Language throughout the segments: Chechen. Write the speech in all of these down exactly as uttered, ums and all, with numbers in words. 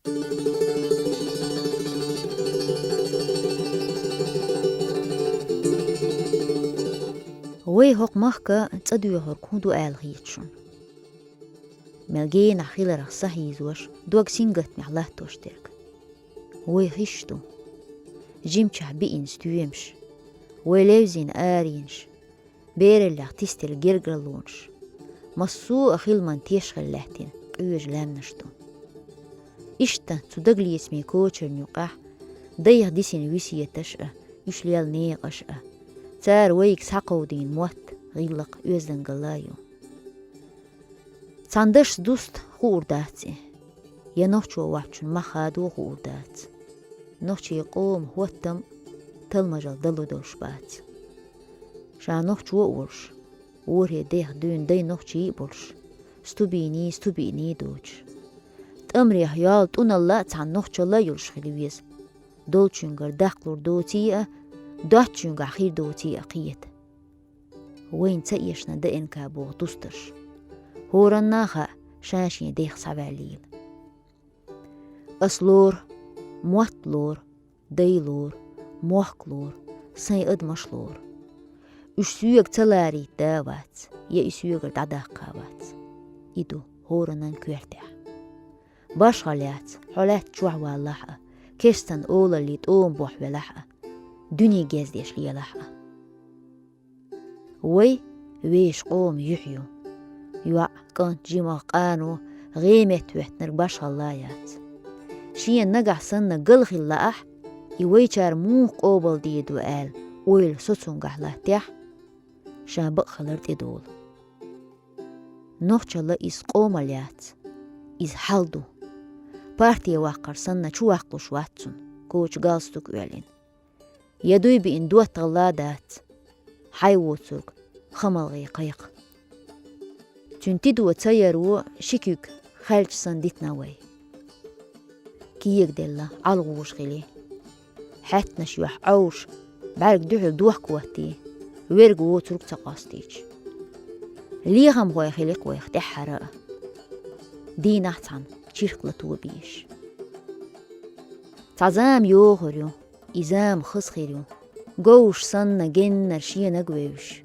Вай хӀокху махка цӀа доьхург хӀун ду аьлла хета шуна? Мел генахь хиларх сахьийзош, дог сингаттамехь латтош дерг. Вай хиш ду. Жимчохь биъна стоьмаш. Вай левзина аренаш. Бераллех тистина гергарлонаш. Массо а хиламан теш хила лаьттина къоьжа лаьмнаш ду. Иштта цу дагалецамийн кочарна юкъахь дайх дисина весеташ а, уьш лелла некъаш а, цара вайга схьакховдийна мотт, гӀиллакх, оьздангалла а ю. Цхьана дашца дуста хуур дац и. Я нохчо воцчунна мах хадо хуур дац. Нохчийн къоман хӀоттам, талламаш дало долуш бац. Ша нохчо а волуш, ворхӀе дехха дуьйна дай нохчий а болуш, сту бийний, сту биъний а доцуш. ТӀамрех йолу тӀуналла а цхьана нохчалла а йолуш хила веза. Долчуьнгара даккхалур доций а, доцчуьнгахь хир доций а кхета. Вайна ца эшна ДНК боху дустарш. ХӀоранна а хаьа, ша-шен дехха схьаваьллийла. Ас лору, мотт лору, дай лору, мохк лору, сайн адамаш лору. Уьш соьга ца ларийта да а вац, я и соьгара дӀадаккха а вац. И ду хӀораннан коьртехь. Башхалла яц, хьо лаьтта чохь валлахь а, кестан олаллин тӀома бохь велахь а, дуьне гездеш лелахь а. Вай вешан къоман юьхь ю. ЙоӀ, кӀант, жимах, къано, гӀеметтахӀоьттинарг башхалла яц. Шена нагахь санна гал хила лаахь, и вайчара муха къобалдийр ду аьлла, ойла со цуьнгахь латтахь, ша бакъ хилар тӀедолу. Нохчалла иза къомалла яц, иза хьал ду. Парте ваккхар санна чу ваккхалуш вац цунна, коча галстук оьллина. Я дуй биъна доттагӀалла а дац, хьайн воцург хамалгӀе кхайкха. Цуьнан тидо ца яро ши куьг хаьлча санна дитина вай. Кегаделла, ӀалгӀуш хили. Хьаьттанаш юьхь Ӏовш, бӀаьрг дуьхьал дохка хӀоттий, верг воцург ца къостийча. Лехамхой хили-кх вайх тӀаьххьара а. Дийнахь цхьаьна чиркх лато бийш. Цхьа зама йохур ю, и зама хаза хир ю, говш санна геннара шенаг вевзаш.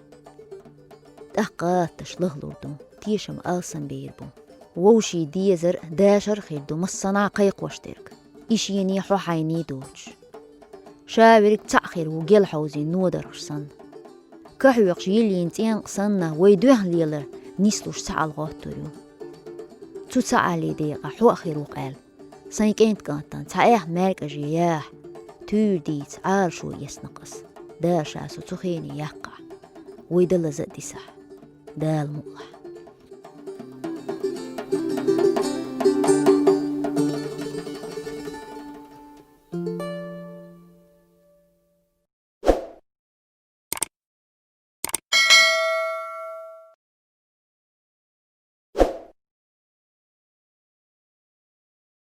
ТӀаккха гӀалаташ лахлур ду, тешам алсам бийр бу. Вовшийн дезар, дашар а хир ду массанхьа кхайкхош дерг, и шений хьо хьайний доцуш. Ша верг цхьаъ хир ву гел хьовзийна нодархаш санна. Ка хьоькхуш йиллина цӀенкъа санна, вай дуьхьал лелар нислуш цхьаалла гӀоттур ю. Цу цхьааллин декъахь хьо а хир ву-кх аьлла, сайн кӀентан кӀантана цхьа аьхна маьркӀаже яхь, туьйра дийца Ӏалашо эцна-кх ас, Дала ша со цу хене яккхахь, вай дан лаза а дисахь, Дала мукъалахь.